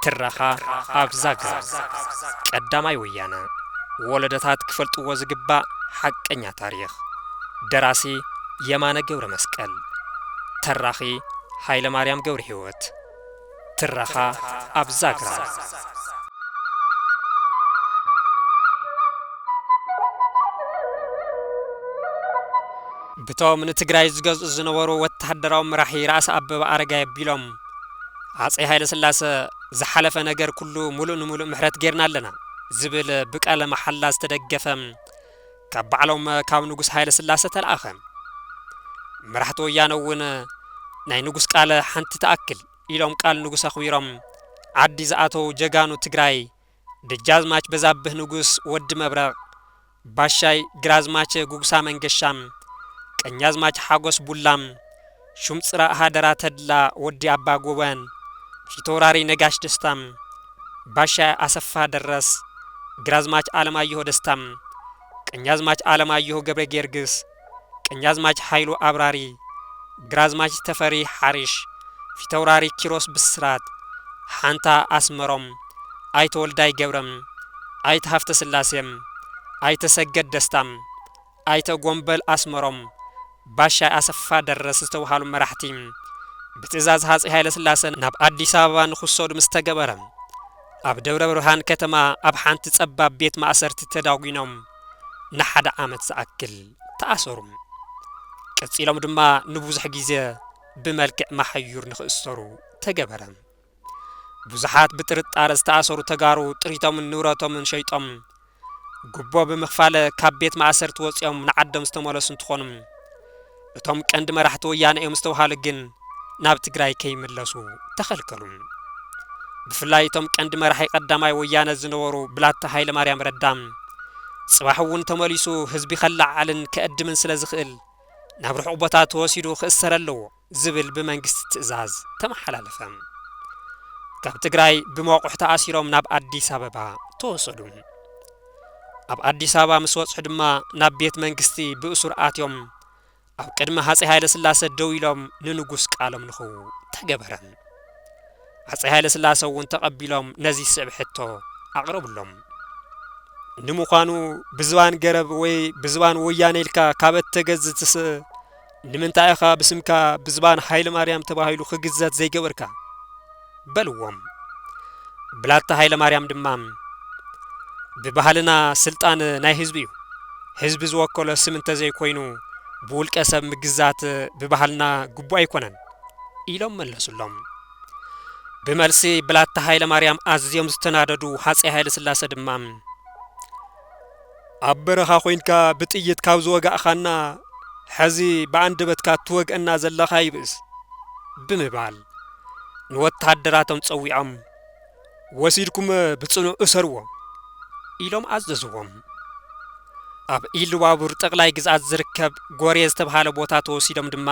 ትረኻ ኣብ ዛግራ። ቀዳማይ ወያነ። ወለዶታት ክፈልጥዎ ዝግባእ ሓቀኛ ታሪኽ። ደራሲ የማነ ገብረ መስቀል። ተራኺ ሃይለ ማርያም ገብረ ህይወት። ትረኻ ኣብ ዛግራ። ብቶም ንትግራይ ዝገዝኡ ዝነበሩ ወተሃደራዊ መራሒ ራእሲ ኣበበ ኣረጋይ ኣቢሎም፣ ሃፀይ ሃይለ ስላሰ ዝሓለፈ ነገር ኩሉ ሙሉእ ንሙሉእ ምሕረት ጌርና ኣለና ዝብል ብቃለ መሓላ ዝተደገፈ ካብ ባዕሎም ካብ ንጉስ ሃይለ ስላሰ ተለኣኸ። መራሕቲ ወያነ እውን ናይ ንጉስ ቃለ ሓንቲ ትኣክል ኢሎም ቃል ንጉስ ኣኽቢሮም ዓዲ ዝኣተው ጀጋኑ ትግራይ ደጃዝማች በዛብህ ንጉስ ወዲ መብረቕ፣ ባሻይ ግራዝማች ጉግሳ መንገሻም፣ ቀኛዝማች ሓጎስ ቡላም፣ ሹም ጽራ ሃደራ ተድላ ወዲ ኣባ ጎበን፣ ፊተውራሪ ነጋሽ ደስታም፣ ባሻይ ኣሰፋ ደረስ፣ ግራዝማች ኣለማየሁ ደስታም፣ ቀኛዝማች ኣለማየሁ ገብረ ጊዮርጊስ፣ ቀኛዝማች ሓይሉ ኣብራሪ፣ ግራዝማች ተፈሪ ሓሪሽ፣ ፊተውራሪ ኪሮስ ብስራት፣ ሓንታ ኣስመሮም፣ ኣይተ ወልዳይ ገብረም፣ ኣይተ ሃፍተ ስላሴም፣ ኣይተ ሰገድ ደስታም፣ ኣይተ ጎምበል ኣስመሮም፣ ባሻይ ኣሰፋ ደረስ ዝተብሃሉ መራሕቲ ብትእዛዝ ሃፀይ ሃይለ ስላሰ ናብ ኣዲስ ኣበባ ንክሰዱ ምስ ተገበረ፣ ኣብ ደብረ ብርሃን ከተማ ኣብ ሓንቲ ጸባብ ቤት ማእሰርቲ ተዳጒኖም ንሓደ ዓመት ዝኣክል ተኣሰሩ። ቀጺሎም ድማ ንብዙሕ ግዜ ብመልክዕ መሓዩር ንኽእሰሩ ተገበረ። ብዙሓት ብጥርጣረ ዝተኣሰሩ ተጋሩ ጥሪቶምን ንብረቶምን ሸይጦም ጉቦ ብምኽፋል ካብ ቤት ማእሰርቲ ወጺኦም ንዓዶም ዝተመለሱ እንትኾኑ፣ እቶም ቀንዲ መራሕቲ ወያነ እዮም ዝተብሃሉ ግን ናብ ትግራይ ከይምለሱ ተኸልከሉ። ብፍላይ እቶም ቀንዲ መራሒ ቀዳማይ ወያነ ዝነበሩ ብላታ ሃይለማርያም ረዳ፣ ጽባሕ እውን ተመሊሱ ህዝቢ ከለዓዕልን ከእድምን ስለ ዝኽእል፣ ናብ ርሑቕ ቦታ ተወሲዱ ክእሰር ኣለዎ ዝብል ብመንግስቲ ትእዛዝ ተመሓላለፈ። ካብ ትግራይ ብመቑሕ ተኣሲሮም ናብ ኣዲስ ኣበባ ተወሰዱ። ኣብ ኣዲስ ኣበባ ምስ በጽሑ ድማ ናብ ቤት መንግስቲ ብእሱር ኣትዮም ኣብ ቅድሚ ሃፀይ ሃይለ ስላሰ ደው ኢሎም ንንጉስ ቃሎም ንኽህቡ ተገበረ። ሃፀይ ሃይለ ስላሰ እውን ተቐቢሎም ነዚ ዝስዕብ ሕቶ ኣቕረብሎም። ንምዃኑ ብዝባን ገረብ ወይ ብዝባን ወያነ ኢልካ ካብ እተገዝትስ ንምንታይ ኢኻ ብስምካ ብዝባን ሃይለ ማርያም ተባሂሉ ክግዘት ዘይገበርካ? በልዎም። ብላታ ሃይለ ማርያም ድማ ብባህልና ስልጣን ናይ ህዝቢ እዩ። ህዝቢ ዝወከሎ ስም እንተዘይኮይኑ ብውልቀ ሰብ ምግዛት ብባህልና ግቡእ ኣይኮነን ኢሎም መለሱሎም። ብመልሲ ብላታ ሃይለ ማርያም ኣዝዮም ዝተናደዱ ሃፀይ ሃይለ ስላሰ ድማ ኣብ በረኻ ኮይንካ ብጥይት ካብ ዝወጋእኻና፣ ሕዚ ብኣንደበትካ ትወግአና ዘለኻ ይብእስ ብምባል ንወተሃደራቶም ጸዊዖም፣ "ወሲድኩም ብጽኑዕ እሰርዎ" ኢሎም ኣዘዝዎም። ኣብ ኢሉባቡር ጠቕላይ ግዝኣት ዝርከብ ጎሬ ዝተብሃለ ቦታ ተወሲዶም ድማ፣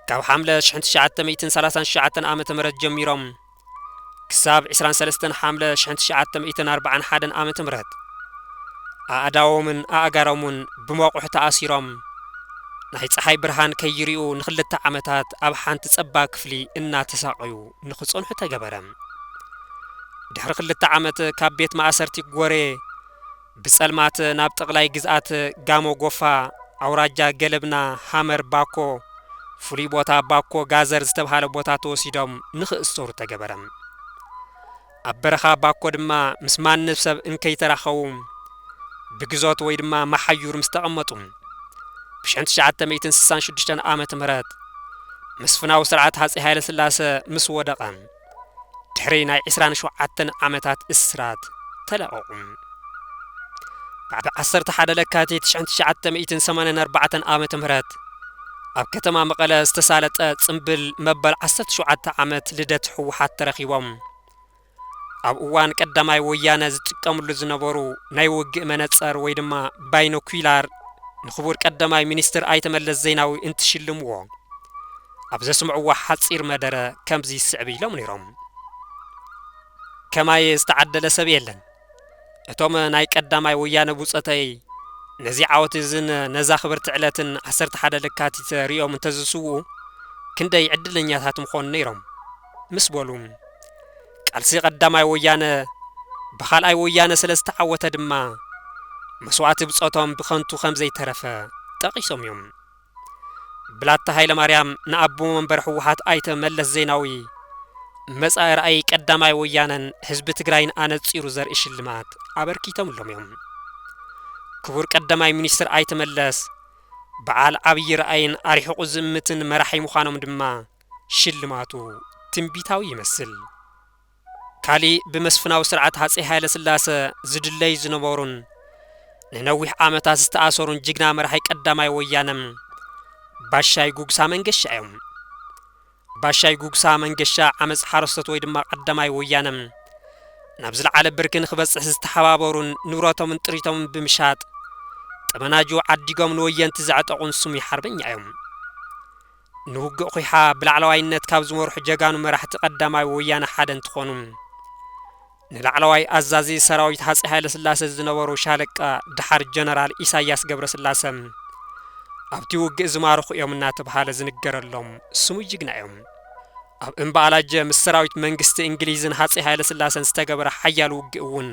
ካብ ሓምለ ሽሕን ትሽዓተ ሚእትን ሰላሳን ትሽዓተን ዓመተ ምህረት ጀሚሮም ክሳብ ዕስራን ሰለስተን ሓምለ ሽሕን ትሽዓተ ሚእትን ኣርባዓን ሓደን ዓመተ ምህረት ኣእዳዎምን ኣእጋሮምን ብመቑሕ ተኣሲሮም ናይ ጸሓይ ብርሃን ከይርእዩ ንኽልተ ዓመታት ኣብ ሓንቲ ጸባብ ክፍሊ እናተሳቐዩ ንኽጸንሑ ተገበረ። ድሕሪ ክልተ ዓመት ካብ ቤት ማእሰርቲ ጎሬ ብጸልማት ናብ ጠቕላይ ግዝኣት ጋሞ ጎፋ፣ ኣውራጃ ገለብና፣ ሃመር ባኮ፣ ፍሉይ ቦታ ባኮ ጋዘር ዝተብሃለ ቦታ ተወሲዶም ንኽእሰሩ ተገበረ። ኣብ በረኻ ባኮ ድማ ምስ ማንም ሰብ እንከይተራኸቡ ብግዞት ወይ ድማ መሓዩር ምስ ተቐመጡ፣ ብሽሕን ትሽዓተ ሚእትን ስሳን ሽዱሽተን ዓመተ ምህረት ምስፍናዊ ስርዓት ሃፀይ ሃይለ ስላሰ ምስ ወደቐ፣ ድሕሪ ናይ ዕስራን ሸውዓተን ዓመታት እስራት ተለቐቑ። ብዓሰርተ ሓደ ለካቲት ሽሕን ትሽዓተ ሚእትን ሰማንያን ኣርባዕተን ዓመተ ምህረት ኣብ ከተማ መቐለ ዝተሳለጠ ጽምብል መበል ዓሰርተ ሸውዓተ ዓመት ልደት ህወሓት ተረኺቦም ኣብ እዋን ቀዳማይ ወያነ ዝጥቀምሉ ዝነበሩ ናይ ውግእ መነጸር ወይ ድማ ባይኖኩላር ንክቡር ቀዳማይ ሚኒስትር ኣይተ መለስ ዜናዊ እንትሽልምዎ ኣብ ዘስምዕዎ ሓጺር መደረ ከምዚ ይስዕብ ኢሎም ነይሮም። ከማይ ዝተዓደለ ሰብ የለን። እቶም ናይ ቀዳማይ ወያነ ብጾተይ ነዚ ዓወት እዝን ነዛ ክብርቲ ዕለትን ዓሰርተ ሓደ ለካቲት ሪኦም እንተዝስውኡ ክንደይ ዕድለኛታት ምኾኑ ነይሮም ምስ በሉ፣ ቃልሲ ቀዳማይ ወያነ ብኻልኣይ ወያነ ስለ ዝተዓወተ ድማ መስዋእቲ ብጾቶም ብኸንቱ ከም ዘይተረፈ ጠቒሶም እዮም። ብላታ ሃይለማርያም ንኣቦ መንበር ህወሓት ኣይተ መለስ ዜናዊ መጻኢ ራእይ ቀዳማይ ወያነን ህዝቢ ትግራይን ኣነጺሩ ዘርኢ ሽልማት ኣበርኪቶምሎም እዮም። ክቡር ቀዳማይ ሚኒስትር ኣይተ መለስ በዓል ዓብዪ ራእይን ኣርሒቑ ዝእምትን መራሒ ምዃኖም ድማ ሽልማቱ ትንቢታዊ ይመስል። ካሊእ ብመስፍናዊ ስርዓት ሃፀይ ሃይለ ስላሰ ዝድለዩ ዝነበሩን ንነዊሕ ዓመታት ዝተኣሰሩን ጅግና መራሒ ቀዳማይ ወያነ ባሻይ ጉግሳ መንገሻ እዮም። ባሻይ ጉግሳ መንገሻ ዓመፅ ሓረስቶት ወይ ድማ ቀዳማይ ወያነ ናብ ዝለዓለ ብርኪ ንክበፅሕ ዝተሓባበሩን ንብረቶምን ጥሪቶምን ብምሻጥ ጠመናጁ ዓዲጎም ንወየንቲ ዘዕጠቑን ስሙይ ሓርበኛ እዮም። ንውግእ ኹይሓ ብላዕለዋይነት ካብ ዝመርሑ ጀጋኑ መራሕቲ ቀዳማይ ወያነ ሓደ እንትኾኑ፣ ንላዕለዋይ ኣዛዚ ሰራዊት ሃፀይ ሃይለ ስላሰ ዝነበሩ ሻለቃ ደሓር ጀነራል ኢሳያስ ገብረስላሰ ኣብቲ ውግእ ዝማረኹ እዮም እናተብሃለ ዝንገረሎም ስሙይ ጅግና እዮም። ኣብ እምባ ኣላጀ ምስ ሰራዊት መንግስቲ እንግሊዝን ሃፀይ ሃይለ ስላሰን ዝተገበረ ሓያል ውግእ እውን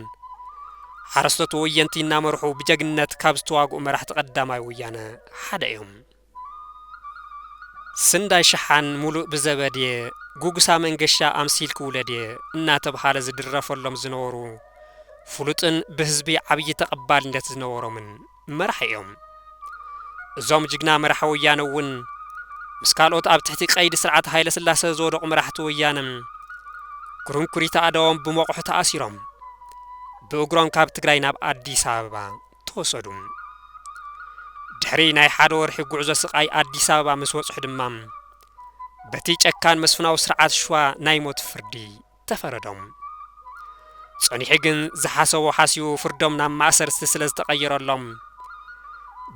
ሓረስቶት ወየንቲ እናመርሑ ብጀግንነት ካብ ዝተዋግኡ መራሕቲ ቀዳማይ ወያነ ሓደ እዮም። ስንዳይ ሸሓን ሙሉእ ብዘበድየ፣ ጉጉሳ መንገሻ ኣምሲልኪ ውለድየ እናተብሃለ ዝድረፈሎም ዝነበሩ ፍሉጥን ብህዝቢ ዓብዪ ተቐባልነት ዝነበሮምን መራሒ እዮም። እዞም ጅግና መራሒ ወያነ እውን ምስ ካልኦት ኣብ ትሕቲ ቀይዲ ስርዓት ሃይለ ስላሰ ዝወደቑ መራሕቲ ወያነ ኩርንኩሪት ኣእዳዎም ብመቑሑ ተኣሲሮም ብእግሮም ካብ ትግራይ ናብ ኣዲስ ኣበባ ተወሰዱ። ድሕሪ ናይ ሓደ ወርሒ ጉዕዞ ስቓይ ኣዲስ ኣበባ ምስ በጽሑ ድማ በቲ ጨካን መስፍናዊ ስርዓት ሽዋ ናይ ሞት ፍርዲ ተፈረዶም። ጸኒሑ ግን ዝሓሰቦ ሓሲቡ ፍርዶም ናብ ማእሰርቲ ስለ ዝተቐየረሎም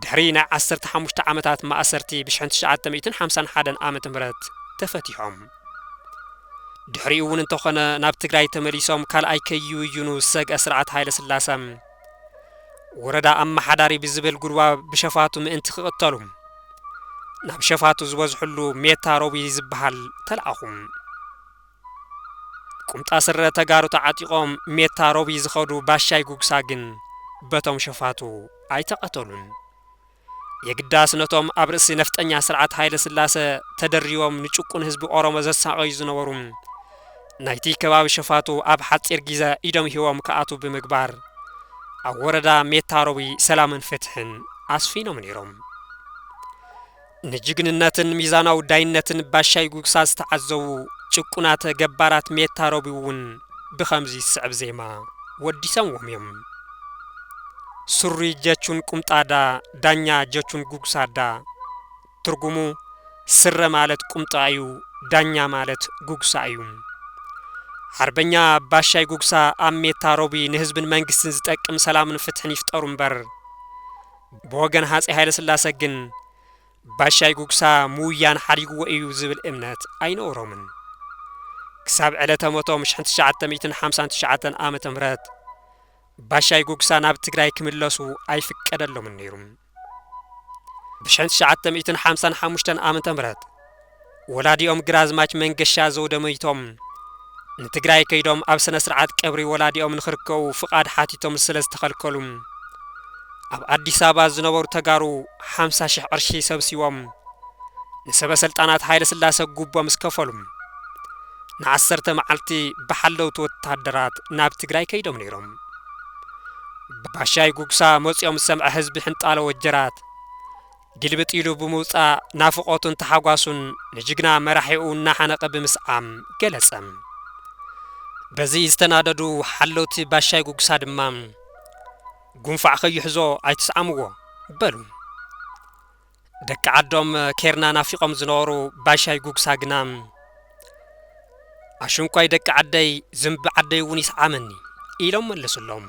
ድሕሪ ናይ ዓሰርተ ሓሙሽተ ዓመታት ማእሰርቲ ብሽሕን ትሽዓተ ሚእትን ሓምሳን ሓደን ዓመተ ምህረት ተፈቲሖም። ድሕሪኡ እውን እንተኾነ ናብ ትግራይ ተመሊሶም ካልኣይ ከይውዩኑ ዝሰግአ ስርዓት ሃይለ ስላሰ ወረዳ ኣመሓዳሪ ብዝብል ጉድባብ ብሸፋቱ ምእንቲ ክቕተሉ ናብ ሸፋቱ ዝበዝሕሉ ሜታ ሮቢ ዝበሃል ተለኣኹ። ቁምጣ ስረ ተጋሩ ተዓጢቖም ሜታ ሮቢ ዝኸዱ ባሻይ ጉግሳ ግን በቶም ሸፋቱ ኣይተቐተሉን። የግዳስ ነቶም ኣብ ርእሲ ነፍጠኛ ስርዓት ሃይለ ስላሰ ተደሪቦም ንጭቁን ህዝቢ ኦሮሞ ዘሳቐዩ ዝነበሩ ናይቲ ከባቢ ሸፋቱ ኣብ ሓጺር ግዜ ኢዶም ሂቦም ክኣትዉ ብምግባር ኣብ ወረዳ ሜታ ሮቢ ሰላምን ፍትሕን ኣስፊኖም ነይሮም። ንጅግንነትን ሚዛናዊ ዳይነትን ባሻይ ጉግሳ ዝተዓዘቡ ጭቁናት ገባራት ሜታ ሮቢ እውን ብኸምዚ ዝስዕብ ዜማ ወዲሰምዎም እዮም። ሱሪ ጀቹን ቁምጣዳ፣ ዳኛ ጀቹን ጉግሳዳ። ትርጉሙ፣ ስረ ማለት ቁምጣ እዩ፣ ዳኛ ማለት ጉግሳ እዩ። ሓርበኛ ባሻይ ጉግሳ ኣብ ሜታ ሮቢ ንህዝብን መንግስትን ዝጠቅም ሰላምን ፍትሕን ይፍጠሩ እምበር፣ ብወገን ሃፀይ ሃይለ ስላሰ ግን ባሻይ ጉግሳ ምውያን ሓዲግዎ እዩ ዝብል እምነት ኣይነበሮምን። ክሳብ ዕለተ ሞቶም ሽሕን ትሽዓተ ሚእትን ሓምሳን ትሽዓተን ዓመተ ምህረት ባሻይ ጉግሳ ናብ ትግራይ ክምለሱ ኣይፍቀደሎምን ነይሩ። ብሽሕን ትሽዓተ ሚእትን ሓምሳን ሓሙሽተን ዓመተ ምህረት ወላዲኦም ግራዝማች መንገሻ ዘውደ መይቶም ንትግራይ ከይዶም ኣብ ስነ ስርዓት ቀብሪ ወላዲኦም ንኽርከቡ ፍቓድ ሓቲቶም ስለ ዝተኸልከሉ ኣብ ኣዲስ ኣበባ ዝነበሩ ተጋሩ ሓምሳ ሽሕ ቅርሺ ሰብሲቦም ንሰበ ስልጣናት ሃይለ ስላሰ ጉቦ ምስ ከፈሉ ንዓሰርተ መዓልቲ ብሓለውቲ ወታደራት ናብ ትግራይ ከይዶም ነይሮም። ባሻይ ጉግሳ መፂኦም ዝሰምዐ ህዝቢ ሕንጣሎ ወጀራት ግልብጥ ኢሉ ብምውፃእ ናፍቖቱን ተሓጓሱን ንጅግና መራሒኡ እናሓነቐ ብምስዓም ገለጸ። በዚ ዝተናደዱ ሓለውቲ ባሻይ ጉግሳ ድማ ጉንፋዕ ከይሕዞ ኣይትስዓምዎ በሉ። ደቂ ዓዶም ኬርና ናፊቖም ዝነበሩ ባሻይ ጉግሳ ግና ኣሽንኳይ ደቂ ዓደይ ዝንቢ ዓደይ እውን ይስዓመኒ ኢሎም መለሱሎም።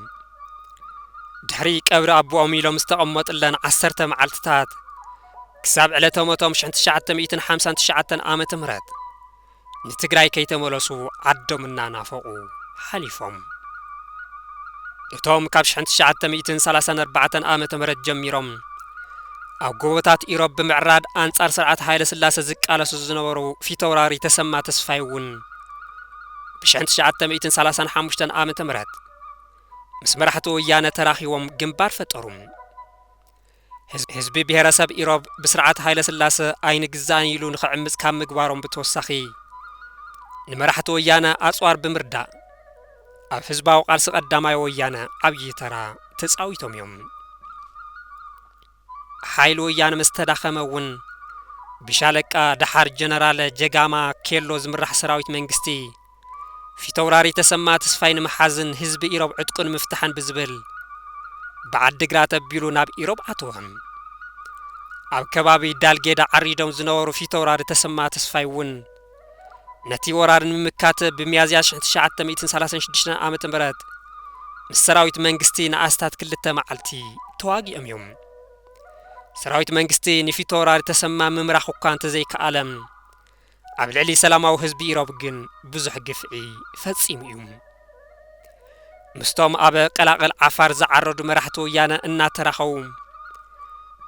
ድሕሪ ቀብሪ ኣቦኦም ኢሎም ዝተቐመጡለን ዓሰርተ መዓልትታት ክሳብ ዕለተ ሞቶም ሽሕን ትሽዓተ ሚእትን ሓምሳን ትሽዓተን ዓመተ ምህረት ንትግራይ ከይተመለሱ ዓዶም እናናፈቑ ሓሊፎም። እቶም ካብ ሽሕን ትሽዓተ ሚእትን ሰላሳን ኣርባዕተን ዓመተ ምህረት ጀሚሮም ኣብ ጎቦታት ኢሮብ ብምዕራድ ኣንጻር ስርዓት ሃይለ ስላሰ ዝቃለሱ ዝነበሩ ፊተውራሪ ተሰማ ተስፋይ እውን ብሽሕን ትሽዓተ ሚእትን ሰላሳን ሓሙሽተን ዓመተ ምህረት ምስ መራሕቲ ወያነ ተራኺቦም ግንባር ፈጠሩ። ህዝ-፣ ህዝቢ ብሄረሰብ ኢሮብ ብስርዓት ሃይለ ስላሰ ኣይንግዛእን ኢሉ ንኽዕምጽ ካብ ምግባሮም ብተወሳኺ፣ ንመራሕቲ ወያነ ኣጽዋር ብምርዳእ፣ ኣብ ህዝባዊ ቃልሲ ቀዳማይ ወያነ ዓብዪ ተራ ተጻዊቶም እዮም። ሓይሊ ወያነ ምስ ተዳኸመ እውን፣ ብሻለቃ ደሓር ጀነራል ጀጋማ ኬሎ ዝምራሕ ሰራዊት መንግስቲ፣ ፊተውራሪ ተሰማ ተስፋይ ንምሓዝን ህዝቢ ኢሮብ ዕጥቁ ንምፍታሕን ብዝብል፣ ብዓዲግራት ኣቢሉ ናብ ኢሮብ ኣተወ። ኣብ ከባቢ ዳልጌዳ ዓሪዶም ዝነበሩ ፊተውራሪ ተሰማ ተስፋይ እውን፣ ነቲ ወራር ንምምካት ብሚያዝያ ሽሕን ትሽዓተ ሚእትን ሰላሳን ሽዱሽተን ዓመተ ምህረት ምስ ሰራዊት መንግስቲ ንኣስታት ክልተ መዓልቲ ተዋጊኦም እዮም። ሰራዊት መንግስቲ ንፊተውራሪ ተሰማ ምምራኽ እኳ እንተዘይከኣለ፣ ኣብ ልዕሊ ሰላማዊ ህዝቢ ኢሮብ ግን ብዙሕ ግፍዒ ፈጺሙ እዩ። ምስቶም ኣብ ቀላቕል ዓፋር ዝዓረዱ መራሕቲ ወያነ እናተራኸቡ፣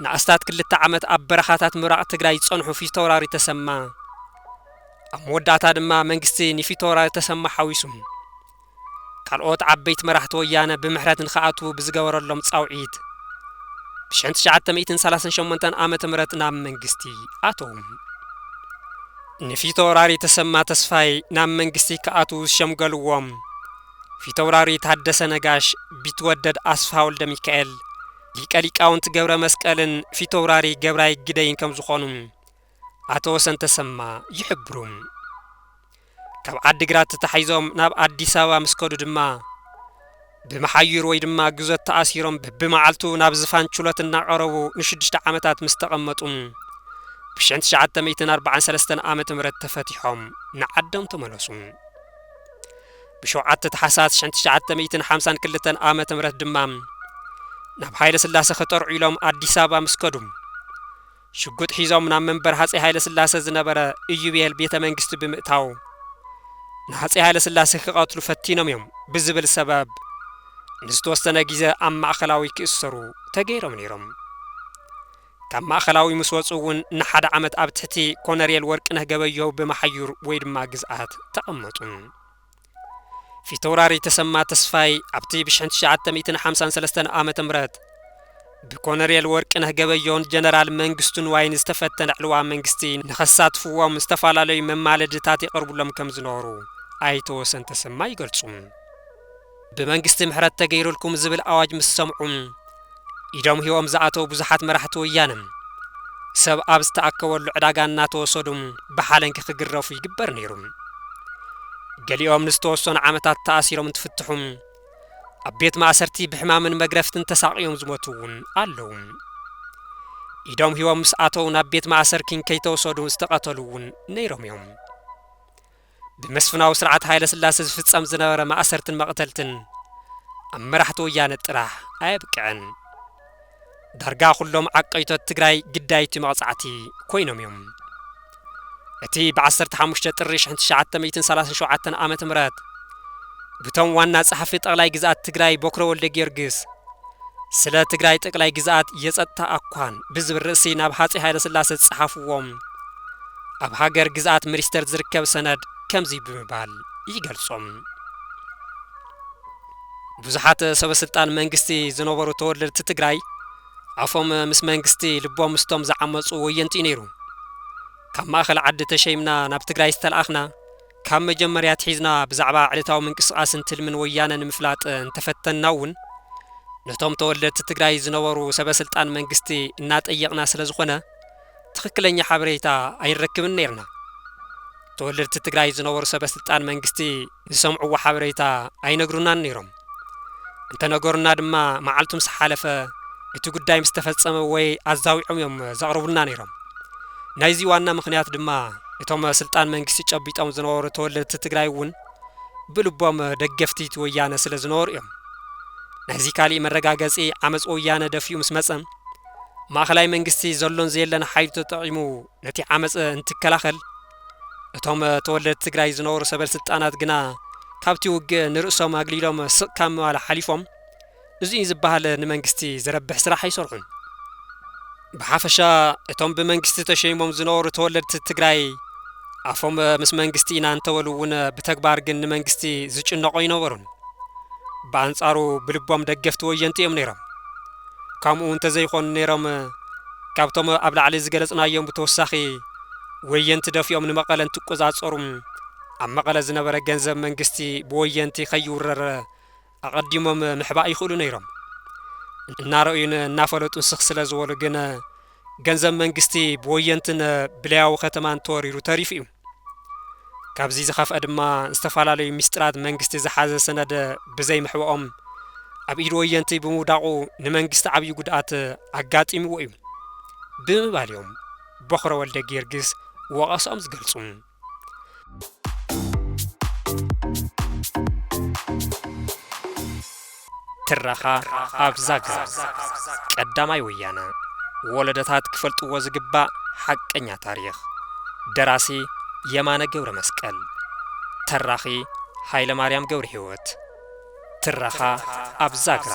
ንኣስታት ክልተ ዓመት ኣብ በረኻታት ምብራቕ ትግራይ ዝጸንሑ ፊተውራሪ ተሰማ፣ ኣብ መወዳእታ ድማ መንግስቲ ንፊተውራሪ ተሰማ ሓዊሱ፣ ካልኦት ዓበይቲ መራሕቲ ወያነ ብምሕረት ንኽኣትዉ ብዝገበረሎም ጻውዒት፣ ብሽሕን ትሽዓተ ሚእትን ሰላሳን ሸሞንተን ዓመተ ምህረት ናብ መንግስቲ ኣተዉ። ንፊተውራሪ ተሰማ ተስፋይ ናብ መንግስቲ ክኣትዉ ዝሸምገልዎም፣ ፊተውራሪ ታደሰ ነጋሽ፣ ቢትወደድ ኣስፋ ወልደ ሚካኤል፣ ሊቀ ሊቃውንት ገብረ መስቀልን ፊተውራሪ ገብራይ ግደይን ከም ዝኾኑ ኣቶ ወሰን ተሰማ ይሕብሩ። ካብ ዓዲግራት ተታሒዞም ናብ ኣዲስ ኣበባ ምስ ከዱ ድማ፣ ብመሓዩር ወይ ድማ ግዞት ተኣሲሮም ብብመዓልቱ ናብ ዝፋን ችሎት እናቐረቡ ንሽዱሽተ ዓመታት ምስ ተቐመጡ፣ ብሽሕን ትሽዓተ ሚእትን ኣርባዓን ሰለስተን ዓመተ ምህረት ተፈቲሖም ንዓዶም ተመለሱ። ብሸውዓተ ታሕሳስ ሽሕን ትሽዓተ ሚእትን ሓምሳን ክልተን ዓመተ ምህረት ድማ፣ ናብ ሃይለ ስላሰ ክጠርዑ ኢሎም ኣዲስ ኣበባ ምስ ከዱ፣ ሽጉጥ ሒዞም ናብ መንበር ሃጸይ ሃይለ ስላሰ ዝነበረ ኢዩቤል ቤተ መንግስቲ ብምእታው፣ ንሃጸይ ሃይለ ስላሰ ክቐትሉ ፈቲኖም እዮም ብዝብል ሰበብ፣ ንዝተወሰነ ግዜ ኣብ ማእከላዊ ክእሰሩ ተገይሮም ነይሮም። ካብ ማእከላዊ ምስ ወጹ እውን ንሓደ ዓመት ኣብ ትሕቲ ኮነሬል ወርቅነህ ገበየሁ ብመሓዩር ወይ ድማ ግዝኣት ተቐመጡ። ፊተውራሪ ተሰማ ተስፋይ ኣብቲ ብሽሕን ትሽዓተ ሚእትን ሓምሳን ሰለስተን ዓመተ ምህረት ብኮነሬል ወርቅነህ ገበየሁን ጀነራል መንግስቱ ንዋይን ዝተፈተነ ዕልዋ መንግስቲ ንኸሳትፍዎም ዝተፈላለዩ መማለድታት ይቐርቡሎም ከም ዝነበሩ ኣይተ ወሰን ተሰማ ይገልጹ። ብመንግስቲ ምሕረት ተገይሩልኩም ዝብል ኣዋጅ ምስ ሰምዑ፣ ኢዶም ሂቦም ዝኣተዉ ብዙሓት መራሕቲ ወያነ፣ ሰብ ኣብ ዝተኣከበሉ ዕዳጋ እናተወሰዱ ብሓለንጊ ክግረፉ ይግበር ነይሩ። ገሊኦም ንዝተወሰኑ ዓመታት ተኣሲሮም እንትፍትሑ፣ ኣብ ቤት ማእሰርቲ ብሕማምን መግረፍትን ተሳቕዮም ዝሞቱ እውን ኣለዉ። ኢዶም ሂቦም ምስ ኣተዉ ናብ ቤት ማእሰርኪን ከይተወሰዱ ዝተቐተሉ እውን ነይሮም እዮም። ብመስፍናዊ ስርዓት ሃይለ ስላሰ ዝፍጸም ዝነበረ ማእሰርትን መቕተልትን ኣብ መራሕቲ ወያነ ጥራሕ ኣየብቅዐን። ዳርጋ ኩሎም ዓቀይቶት ትግራይ ግዳይቲ መቕጻዕቲ ኮይኖም እዮም። እቲ ብ ዓሰርተ ሓሙሽተ ጥሪ ሽሕን ትሽዓተ ሚእትን ሰላሳን ሸውዓተን ዓመተ ምህረት ብቶም ዋና ጸሓፊ ጠቕላይ ግዝኣት ትግራይ ቦክረ ወልደ ጊዮርጊስ ስለ ትግራይ ጠቅላይ ግዝኣት የጸጥታ ኣኳን ብዝብል ርእሲ ናብ ሃጼ ሃይለ ስላሰ ዝጸሓፍዎም ኣብ ሃገር ግዝኣት ሚኒስተር ዝርከብ ሰነድ ከምዚ ብምባል ይገልጾም። ብዙሓት ሰበ ስልጣን መንግስቲ ዝነበሩ ተወለድቲ ትግራይ ኣፎም ምስ መንግስቲ ልቦም ምስቶም ዝዓመጹ ወየንቲ እዩ ነይሩ። ካብ ማእከል ዓዲ ተሸይምና ናብ ትግራይ ዝተለኣኽና ካብ መጀመርያ ኣትሒዝና ብዛዕባ ዕለታዊ ምንቅስቓስን ትልምን ወያነ ንምፍላጥ እንተፈተንና እውን፣ ነቶም ተወለድቲ ትግራይ ዝነበሩ ሰበ ስልጣን መንግስቲ እናጠየቕና ስለ ዝኾነ፣ ትኽክለኛ ሓበሬታ ኣይንረክብን ነይርና። ተወለድቲ ትግራይ ዝነበሩ ሰበ ስልጣን መንግስቲ ዝሰምዕዎ ሓበሬታ ኣይነግሩናን ነይሮም። እንተነገሩና ድማ መዓልቱ ምስ ሓለፈ፣ እቲ ጉዳይ ምስ ተፈጸመ ወይ ኣዛዊዖም እዮም ዘቕርቡልና ነይሮም። ናይዚ ዋና ምኽንያት ድማ፣ እቶም ስልጣን መንግስቲ ጨቢጦም ዝነበሩ ተወለድቲ ትግራይ እውን ብልቦም ደገፍቲ እቲ ወያነ ስለ ዝነበሩ እዮም። ናይዚ ካሊእ መረጋገጺ ዓመጽ ወያነ ደፊኡ ምስ መጸ፣ ማእኸላይ መንግስቲ ዘሎን ዘየለን ሓይሉ ተጠቒሙ ነቲ ዓመጽ እንትከላኸል፣ እቶም ተወለድቲ ትግራይ ዝነበሩ ሰበል ስልጣናት ግና ካብቲ ውግእ ንርእሶም ኣግሊሎም ስቕ ካብ ምባል ሓሊፎም፣ እዚ እዩ ዝበሃል ንመንግስቲ ዘረብሕ ስራሕ ኣይሰርሑን። ብሓፈሻ፣ እቶም ብመንግስቲ ተሸይሞም ዝነበሩ ተወለድቲ ትግራይ ኣፎም ምስ መንግስቲ ኢና እንተበሉ እውን ብተግባር ግን ንመንግስቲ ዝጭነቑ ኣይነበሩን። ብኣንጻሩ ብልቦም ደገፍቲ ወየንቲ እዮም ነይሮም። ከምኡ እንተዘይኮኑ ነይሮም፣ ካብቶም ኣብ ላዕሊ ዝገለጽናዮም ብተወሳኺ ወየንቲ ደፊኦም ንመቐለ እንትቆጻጸሩ፣ ኣብ መቐለ ዝነበረ ገንዘብ መንግስቲ ብወየንቲ ከይውረር ኣቐዲሞም ምሕባእ ይኽእሉ ነይሮም። እናረእዩን እናፈለጡን ስኽ ስለ ዝበሉ ግን፣ ገንዘብ መንግስቲ ብወየንትን ብለያዊ ከተማን ተወሪሩ ተሪፉ እዩ። ካብዚ ዝኸፍአ ድማ፣ ዝተፈላለዩ ሚስጥራት መንግስቲ ዝሓዘ ሰነድ ብዘይምሕባኦም፣ ኣብ ኢድ ወየንቲ ብምውዳቑ ንመንግስቲ ዓብዪ ጉድኣት ኣጋጢምዎ እዩ ብምባል እዮም ቦኽረ ወልደ ጊዮርጊስ ወቐሳኦም ዝገልጹ። ትረኻ ኣብ ዛግራ። ቀዳማይ ወያነ። ወለዶታት ክፈልጥዎ ዝግባእ ሓቀኛ ታሪኽ። ደራሲ የማነ ገብረ መስቀል። ተራኺ ሃይለ ማርያም ገብረ ህይወት። ትረኻ ኣብ ዛግራ።